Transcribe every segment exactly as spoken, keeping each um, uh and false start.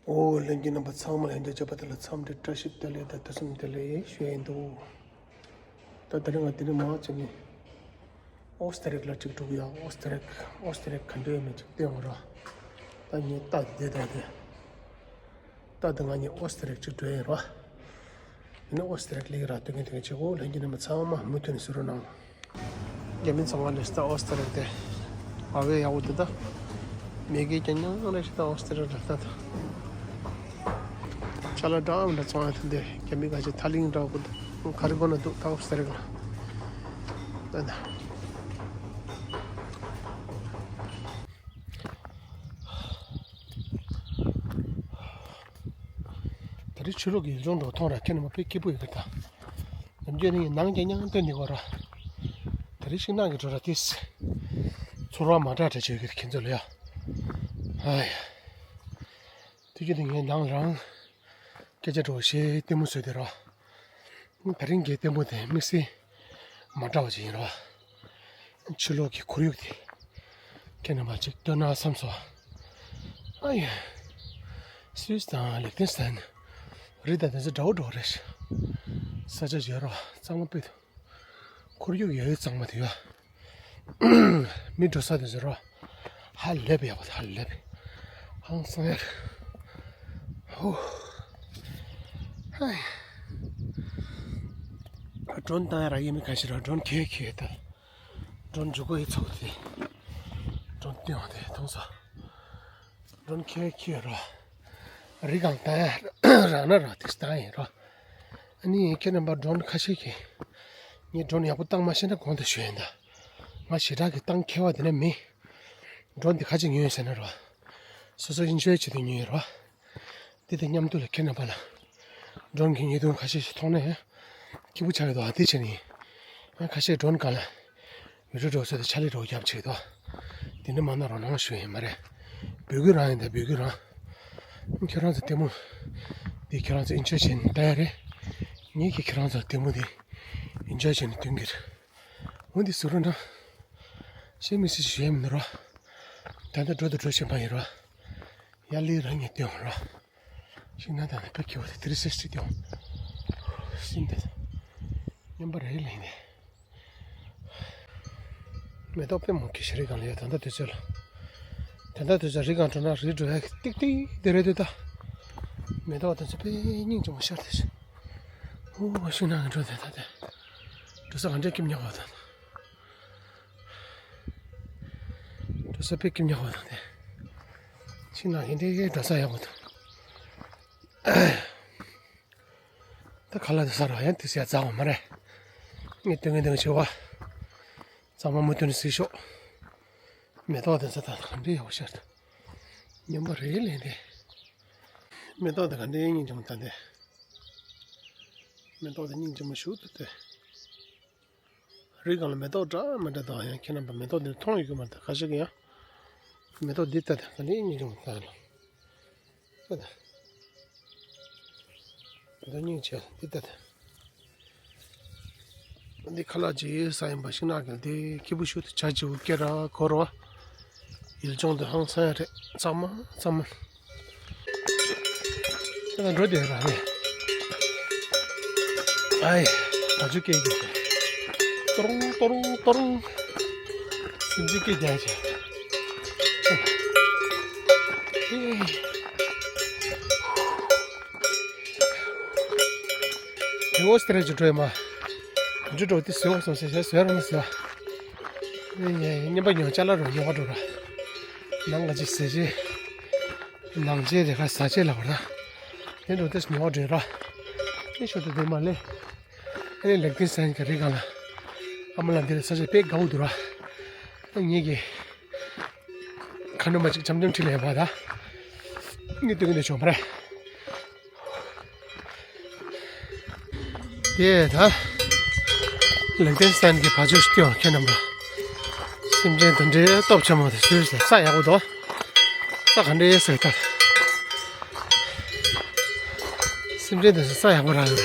ཨོ་ལྷན་རྒྱས་རྣམ་པ་ཚང་མ་ལ་ཡང་བསྐྱར་བཅར་བ་དེ་ལ་འཚམས་འདྲི་བཀྲ་ཤིས་བདེ་ལེགས་དང་ཐུགས་བསམ་བདེ་ལེགས་ཞུ་ཡིན་འདུག་ད་དེ་རིང་ང་དེ་རིང་མང་ཆེ་ནི་ཨོ་སི་ཏྲེ་ལི་ཡ་ལ་གཅིག་འགྲོ་གི་ཡ། ཨོ་སི་ཏྲེ་ལི་ཡ་ཨོ་སི་ཏྲེ་ལི་ཡ་ག་འདྲ་ཡོད་མེད་ཅིག་བལྟས་འོང་ར། ད་ངས་ལྟ་དེ་ད་དེ་ད་དེ་ང་གཉིས་ཨོ་སི་ཏྲེ་ལི་ཡ་གཅིག་འགྲོ་ཡིན་ར། དེ་ནི་ཨོ་སི་ཏྲེ་ལི་ཡ་སླེབས་ར་དུས་ངན་དུས་ངན་བྱེད་གོ། ལྷན་རྒྱས་རྣམ་པ་ཚང་མ་མུ་མཐུད་ནས་གཟིགས་རོགས་གནང་། རྒྱ་མི་ཚང་མ་ལས་ད་ཨོ་སི་ཏྲེ་ལི་ཡ་དེ་བ་བའི་ཡག་པོ་འདུག་ད་མེ་གི་ཀྱང་ཉང་རེ་ཞིག་ད་ཨོ་སི་ཏྲེ་ལི་ཡ་ད་ད་ཅ་ལག་འདྲ་མི་འདྲ་ཚོང་ཡ་ཐུབ་འདི་རྒྱ་མི་ག་ཅིག་ཐ་ལིང་འདྲ་པོ་འདུག་ག་རེ་དགོས་ན་འདུག་ད་ཨོ་སི་ཏྲེ་ལི་ཡ་ད་ད། ད་རེས་ཕྱི་ལོགས་ཀྱི་ཡུལ་ལྗོངས་འགྲོ་མཐོང་ར་ཁྱེད་རྣམ་པ་དཔེ་སྐྱིད་པོ་ཡོད་པ་དང་། ནམ་རྒྱུན་ནི་ནང་རྐྱང་རྐྱང་སྟོན་ནི་གོ་ར། ད་རེས་ཤིང་ནགས་ཀྱི་འགྲོ་ར་ཏིས། ཚོར་བ་མ་འདྲ་འདྲ་བྱེད་ཀྱི་ཁྱེད་ཚོ་ལ་ཡ། ཨ་ཡ། དེ་རྒྱུ་ནི་ངའི་ནང་རང་སྐད་ཆ་འགྲོ་ཞེས་ལྟད་མོ་བཟོས་ཏེ་ར། ད་རིང་གི་ལྟད་མོ་དེ་དམིགས་བསལ་མ་འདྲ་བ་ཅིག་ཡིན་ར། ཕྱི་ལོགས་ཀྱི་ཁོར་ཡུག་དེ་ཁྱེད་རྣམ་པ་ཅིག་སྟོན་ན་བསམ་སོང་། ཨ་ཡ། སུད་སི་དང་ལིག་ཏེན་སི་ཐན་རི་དང་དེ་ཚོ་འདྲ་བོ་འདྲ་བོ་རེད། ས་ཆ་ཡོད་ར་གཙང་མ་དཔེ་འདུག་ཁོར་ཡུག་ཡོད་ཡོད་གཙང་མ་དེ་ཡོད། མི་འགྲོ་ས་དེ་ཚོ་ར་ཧ་ལས་པའི་ཡག་པོ་ཧ་ལས་པའི་ཧང་སང་ཡ། ཧོ། ཧའི། སྒྲོན་བཏང་ཡ་ར་ཡེ་མི་ག་ཤི་ར་སྒྲོན་ཁྱེར་ཁྱེར་ད། སྒྲོན་འཇུག་གོ་ཡི་ཚོགས་ཏེ། སྒྲོན་བཏོན་བ་དེ་མཐོང་ས། སྒྲོན་ཁྱེར་ཁྱེར་ར། རི་སྒང་ད་རང་ན་ར་དེ་ལྟ་ཡིན་ར། ཨ་ནི་ཁྱེད་རྣམ་པ་སྒྲོན་ཁ་ཤས་ཀྱིས། ངས་སྒྲོན་ཡག་པོ་བཏང་མ་ཤེས་ན་གོང་དུ་ཞུ་ཡིན་ད། ང་ཞེ་དྲག་གི་བཏང་མཁས་པ་དེ་ནས་མིན། སྒྲོན་དེ་ཁ་ཅིག་ཉོས་ཟེར་ན་ར། སོ་སོ་ཨིན་ཇོའི་བྱེད་དུ་ཉོས་ར། དེ་དང་མཉམ་དུ་ལ་ཁྱེད་རྣམ་པ་ལ། སྒྲོན་གྱི་ཉེས་རྡུང་ཁ་ཤས་ཤིག་མཐོང་ན་ཡང་། སྐྱིད་པོ་ཆགས་ཀྱི་འདུག་ཨ་དེ་བྱས་ནས། ཡང་ཁ་ཤས་སྒྲོན་སྒང་ལ། ཡུལ་གྲུ་འགྲོ་ས་དེ་ཆ་ལི་འགྲོ་རྒྱབ་ཆེ་དོ། དེ་འདྲ་མ་གནང་རོགས་གནང་ཞུ་ཡིན་མ་རེད། འབོད་སྐུལ་རང་ཡིན་ད་འབོད་སྐུལ་རང་། ཁྱེད་རང་ཚོ་ལྟད་མོ། འདི་ཁྱེད་རང་ཚོ་ཨིན་ཇོའི་བྱེད་ནས་ལྟ་ཡ་རེད། ངས་ཀྱི་ཁྱེད་རང་ཚོ་ལྟད་མོ་འདི། ཨིན་ཇོའི་བྱེད་ནས་སྟོན་གྱི་རེད། འོ་འདི་ཟུག་རོ་འདྲ། ཤེས་མི་སྲིད་ཞུ་ཡ་མིན་རོ། ད་ལྟ་འགྲོ་དུ་འགྲོ་བཞིན་པ་ཡིན་རོ། ཡར་ལི་རང་ངས་སྟོན་འོང་རོ། ཤིང་ནགས་དང་ནི་ཕེབས་ཀྱི་འོ་དེ་དེ་རི་སེ་སི་སྟོན་འོང་། སིན་དེ། སྙན་པ་རེད་ལེན་ནས། མེ་ཏོག་དཔེ་མང་གི་ཤ་རི་སྒང་ལ་ཡོད་ད་ལྟ་དུས་ཚོད་ལ། ད་ལྟ་དུས་ཚོད་རི་སྒང་འགྲོ་ན་རི་འགྲོ་ཡ་ཏིག་ཏིག་དེ་རེད་འདུག་ད། མེ་ཏོག་དེ་ཚོ་དཔེ་སྙིང་རྗེ་མོ་ཤར་དེ་ཤི། ཨོ་ཤིང་ནགས་ཀྱི་འགྲོ་དེ་ད་དེ། འགྲོ་ས་ག་འདྲས་སྐྱིད་ཉག་པ་ད། འགྲོ་ས་དཔེ་སྐྱིད་ཉག་པ་དང་དེ། ཤིང་ནགས་ཡིན་དེ་འགྲོ་ས་ཡག་པོ་དང་། ད་ཁ་ལག་དེ་ཟ་རོགས་ཡང་དེ་ཟ་ཡ་རྩ་བ་མ་རེད། ངས་སྟོན་གིན་སྟོན་གིན་བྱེད་བ། གཙང་མ་མུ་མཐུད་ནས་གཟིགས་ཤོག་མེ་ཏོག་དེ་ཟ་ད་ག་འདྲའི་ཡག་པོ་ཤར་ད། སྙན་པ་རེད་ལན་དེ། མེ་ཏོག་དེ་ག་འདྲའི་སྙིང་རྗེ་མོ་ད་དེ། མེ་ཏོག་དེ་སྙིང་རྗེ་མོ་ཞུ་ཐུབ་དེ། རི་སྒང་ལ་མེ་ཏོག་འདྲ་མི་འདྲ་དང་ཡང་ཁྱེད་རྣམ་པ་མེ་ཏོག་འདི་མཐོང་ཡོད་ཀྱི་མ་རེད་ཁ་ཤས་ཀྱིས་ཡང་། མེ་ཏོག་འདི་ལྟ་དང་ག་ནས་སྙིང་རྗེ་མོ་ལྟ་ལ། ལྟ་དང་། མེ་ཏོག་སྙིང་རྗེ་འདི་ལྟ་དང་། འདི་ཁ་ལག་ཅིག་ས་ཡིན་པ་ཤིང་ནགས་ཀྱི་འདི་སྐྱིད་པོ་ཞུ་དུ་བྱ་བྱིའུ་སྐད་ར་འཁོར་བ། ཡུལ་ལྗོངས་འདི་ཧང་སང་ཡ་རེད་གཙང་མ་གཙང་མ། ད་འགྲོ་དེ་ར་རེད། ཨའི། བ་ཕྱུགས་སྐད་ཀྱི། ཏོ་རོང་ཏོ་རོང་ཏོ་རོང་། སེམས་ཅན་སྐད་རྒྱག་བྱས། ཨེ། དེ་འོ་སི་ཏྲེ་ལི་ཡ་འགྲོ་ཡ་མ། འཇུ་འགྲོ་དེ་ཟེར་བ་སོང་ཟེར་ཟེར་ཟེར་རོ་མ་ཟེར་བ། ཨེ་ཡ་ཡ་སྙན་པ་ཉོ་ཅ་ལག་རོ་ཉོ་བ་འགྲོ་ར། ནང་ག་ཅི་ཟེར་ཅི། ནང་ཆེ་རེ་ཁ་ས་ཆེ་ལ་བ་ར། དེ་འགྲོ་དེ་ཉོ་བ་འགྲོ་ར། དེ་ཤོ་དེ་དེ་མ་ལེ། ཨ་ནི་ལེགས་ཏིང་སན་གྱི་རི་སྒང་ལ། ཨ་མ་ལ་འདིར་ས་ཆ་དཔེ་དགའ་བོ་འདུག་ར། ཨ་ངེད་ཀྱི། ཁ་འདོན་པ་ཅིག་འཆམ་འཆམ་ཁྲིད་ལས་པ་ད། ངས་སྟོན་གྱི་འདུག་བྱུང་བ་རེད། དེ་ད། ལེགས་ཏིང་སན་གྱི་བ་ཕྱུགས་སྟོན་ཁྱེད་རྣམ་པ། སེམས་ཅན་དེ་འདྲའི་སྟོབས་ཆེན་མོ་དེ་ཚོའི་ས་ཡག་པོ་འདུག་ས་ག་འདྲའི་ས་ཡིན་ད། སེམས་ཅན་དེ་ཚོ་ས་ཡག་པོ་རག་ཡོད་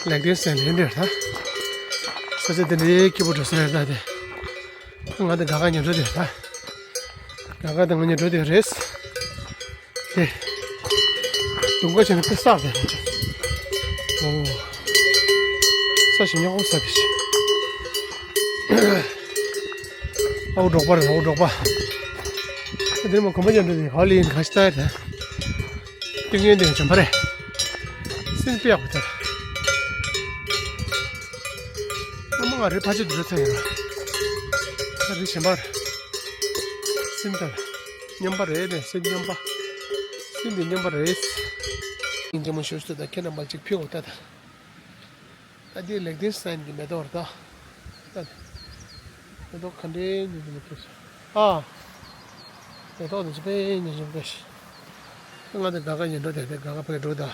རེད། ལེགས་ཏིང་སན་ལེན་རེད་ད། ས་ཆ་དེ་འདྲའི་སྐྱིད་པོ་འགྲོ་ས་རེད་ད་དེ། ང་དེ་དགའ་དགའ་ཉོ་འགྲོ་རེད་ད། ག་ག་དང་ང་གཉིས་འགྲོ་དེ་རེད། དེ། དུང་དཀར་བྱས་ན་དཔེ་བསགས་དེ། ཨོ། ས་ཞིག་ཉག་པོ་ས་དེ་ཞིག་ཨའུ་འབྲོག་པ་རེད། ཨའུ་འབྲོག་པ། དེ་མ་གོམ་པ་ཅན་འགྲོ་དེ་ཧ་ལི་ཡིན་ག་ཤི་ཏ་རེད། ཏིང་ངེ་འདི་བྱམས་པ་རེད། སེམས་དཔེ་ཡག་པོ་ཐལ། ཨ་མ་ང་རེ་ཕ་ཆེ་དུ་རེ་ཚ་ཡོད། ང་རེ་གཞན་པར། སེམས་ཐལ། མཉམ་པ་རེད་རེད། སེམས་མཉམ་པ། སེམས་འདི་མཉམ་པ་རེད། ཡིན་གྱི་མ་ཞུ་སྟོད་ད་ཁྱེད་རྣམ་པ་ཅིག་ཕེབས་འོ་ད་ད། ད་འདི་ལེག་ཏིན་སི་ཏན་གྱི་མེ་ཏོག་རེད་ད། ད་མེ་ཏོག་ག་འདྲའི་ཉིན་གྱི་མེ་ཏོག་ཨ། མེ་ཏོག་འདི་ཚོ་དཔེ་ཉིན་གྱི་མེ་ཏོག་ང་འདི་ག་ག་ཉིན་འགྲོ་དེ་དེ་ག་ག་ཕེབས་འགྲོ་ད།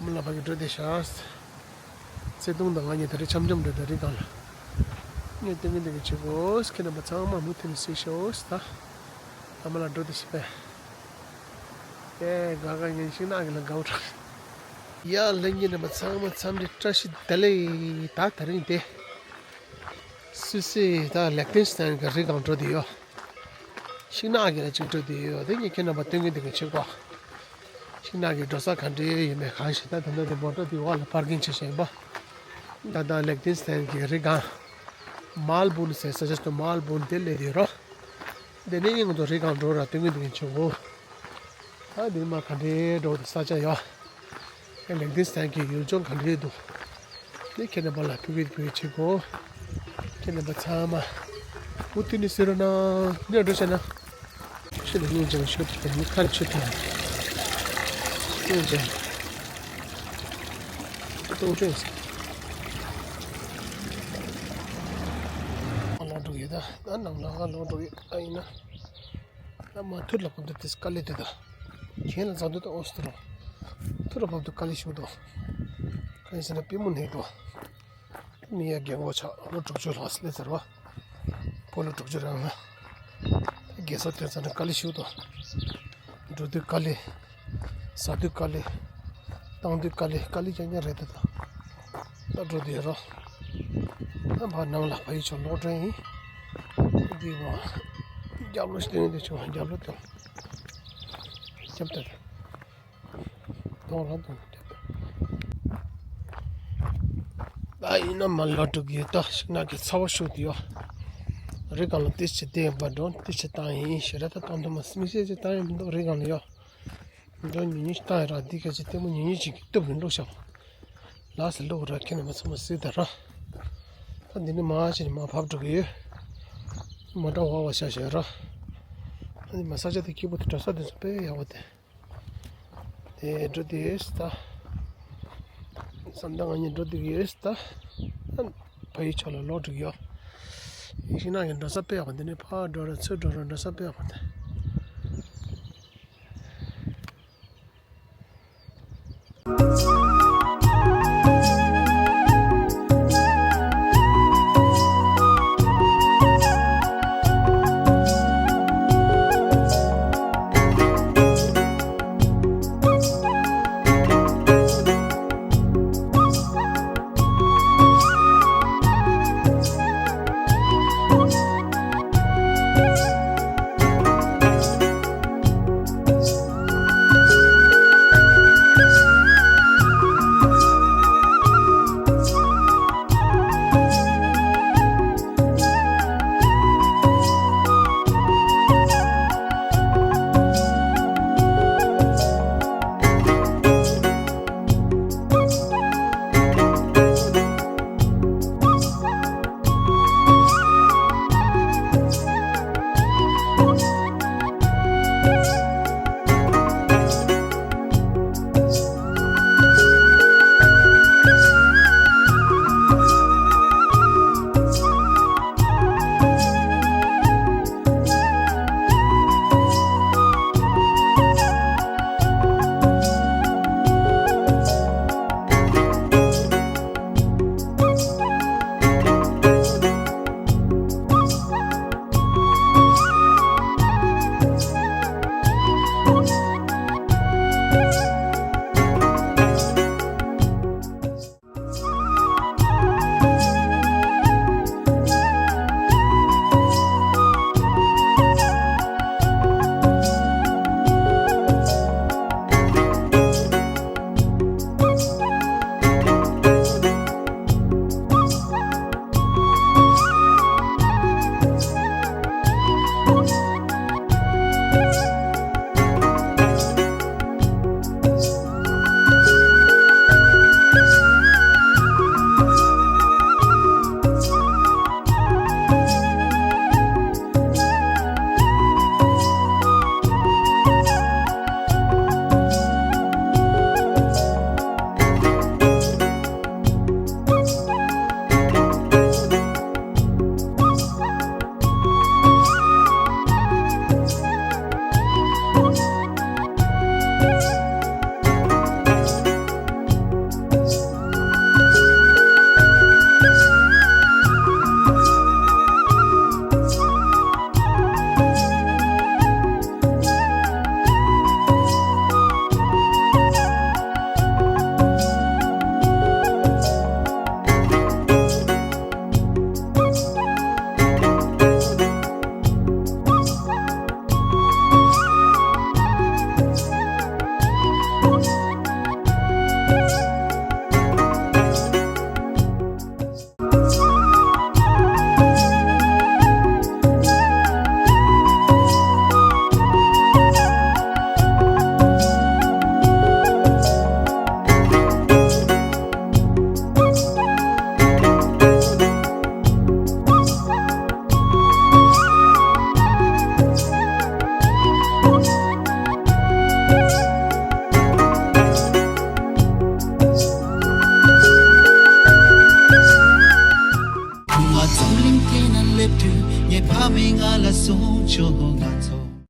མི་ལ་ཕ་གི་འགྲོ་དེ་ཤག་ཚེ་ཏུང་དང་ང་གཉིས་ད་རེས་འཆམ་འཆམ་འགྲོ་དེ་རི་སྒང་ལ། ངས་ཏིང་ངེ་འདི་གི་བྱེད་དགོས། ཁྱེད་རྣམ་པ་ཚང་མ་མུ་མཐུད་ནས་གཟིགས་ཤོག་ད། ཨ་མ་ལགས་འགྲོ་དེ་ཤི་པས། ཨེ་ག་ག་ངན་ཤིང་ནགས་ཀྱི་ལ་དགའ་བོ་དྲག་ཡ་ལྷན་རྒྱས་རྣམ་པ་ཚང་མ་འཚམས་འདྲི་བཀྲ་ཤིས་བདེ་ལེགས། ད་དེ་རིང་དེ་སུད་སི་ད་ལེག་ཏིན་སི་ཏན་གྱི་རི་སྒང་འགྲོ་དེ་ཡོད། ཤིང་ནགས་ཀྱི་ལ་ཅིག་འགྲོ་དེ་ཡོད། དེ་ངས་ཁྱེད་རྣམ་པ་སྟོན་གྱི་འདུག་གི་ཆེ་གོ། ཤིང་ནགས་ཀྱི་འགྲོ་ས་ག་འདྲ་ཡོད་མེད་གང་ཞིག་ད་ད་ལྟ་དེ་མོ་ཊ་དེ་འོག་ལ་པར་ཀིང་བྱེད་བཞིན་པ། ད་ད་ལེག་ཏིན་སི་ཏན་གྱི་རི་སྒང་མལ་བུན་ཟེར་ས་ཆ་དུ་མལ་བུན་དེ་སླེབས་དེ་ཡོད་རོ། འདི་ནས་ང་ཚོ་རི་སྒང་འགྲོ་ར་སྟོན་གྱི་འདུག་གི་ཆེ་གོ། ད་འདི་མ་ག་འདྲའི་འགྲོ་དེ་ས་ཆ་ཡོད། ལེག་ཏིན་སི་ཏན་གྱི་ཡུལ་ལྗོངས་ག་འདྲའི་འདུག་འདི་ཁྱེད་རྣམ་པ་ལ་ཕུལ་གྱི་ཕུལ་བྱེད་དགོས། ཁྱེད་རྣམ་པ་ཚང་མ་མུ་མཐུད་ནས་གཟིགས་རོགས་གནང་། འདིར་འགྲོ་བྱས་ན། ཤི་ལ་སྙིང་རྗེ་མོ་ཤོར་གྱི་མི་ཁར་ཆུ་ཐོན། སྙིང་རྗེ་མོ། ཏོག་ཙམ། ལོག་འགྲོ་ཡོད་ད། ད་ནང་ལ་ལོག་འགྲོ་ཡོད་ད་ཡིན་ན། ད་མ་ཐུར་ལ་བབས་དུས་དེ་དཀའ་ལས་དེ་ད། གྱེན་ལ་འཛེགས་དུས་ད་ཨོ་སི་ཏོ་རོ། ཐུར་ལ་བབས་དུས་དཀའ་ལས་ཞུ་དོ། ག་ཡིན་ཟེར་ན་པུས་མོ་ན་དོ། མི་ཡ་རྒན་གོག་ཆགས་ལོ་དྲུག་ཅུ་ལྷག་སླེབས་ཚར་བ། ཕོ་ལོ་དྲུག་ཅུ་རང་ལ། རྒན་གསོ་དེ་ཚོ་ནི་དཀའ་ལས་ཞུ་དོ། འགྲོ་དུས་དཀའ་ལས། ཟ་དུས་དཀའ་ལས། བཏང་དུས་དཀའ་ལས། དཀའ་ལས་རྐྱང་རྐྱང་རེད་དེ་ད། ད་འགྲོ་དུས་རོ། ད་ཕར་ནང་ལ་ཕ་ཡུལ་ཕྱོགས་ལོག་འགྲོ་ཡིན། འདི་བ། རྒྱབ་ལོགས་ཤིག་སྟོན་དེ་ཆུང་བ་རྒྱབ་ལོགས་དང་། རྒྱབ་དེ། གདོང་རང་དང་རྒྱབ་དེ། ད་ཡིན་ན་མར་ལོག་འགྲོ་གི་ཡོད་ད། ཤིང་ནགས་ཀྱི་ཚ་བ་ཤུགས་དེ་ཡོད། རི་སྒང་ལ་ཏི་ཤི་དེ་ཡིན་པ་འགྲོ་ཏི་ཤི་བཏང་ཡིན་ཞེ་ར་ད་བཏང་དུ་མ་སི་མི་ཤེས་ཅི་བཏང་ཡིན་མི་འདུག་རི་སྒང་ལ་ཡོད། འགྲོ་ཉུང་ཉུང་ཞིག་བཏང་ཡོད་ར། འདི་ག་ཅི་ལྟད་མོ་ཉུང་ཉུང་ཞིག་གི་སྟབས་ཀྱིས་འགྲོ་ཤག་ལགས་སེ་བླུགས་ར། ཁྱེད་རྣམ་པ་ཚང་མ་གཟིགས་དང་ར། ད་འདི་ནས་མར་ཕྱིན་ནས་མར་བབས་འགྲོ་གི་ཡོད། མོ་ཊ་འོག་བ་བཞག་བཞག་ར། ད་འདི་མ་ས་ཆ་དེ་སྐྱིད་པོ་དེ་འགྲོ་ས་དེ་ཚོ་དཔེ་ཡག་པོ་དེ། དེ་འགྲོ་དེ་ཡོད་ད། བསམ་ད་ང་གཉིས་འགྲོ་དེ་ཡོད་ད། ཕ་ཡུལ་ཕྱོགས་ལ་ལོག་འགྲོ་གི་ཡོད། ཡིན་ན་ཡང་འགྲོ་ས་དཔེ་ཡག་པོ་འདི་ནས་ཕར་འགྲོ་ར་ཚུར་འགྲོ་ར་འགྲོ་ས་དཔེ་ཡག་པོ་འདི།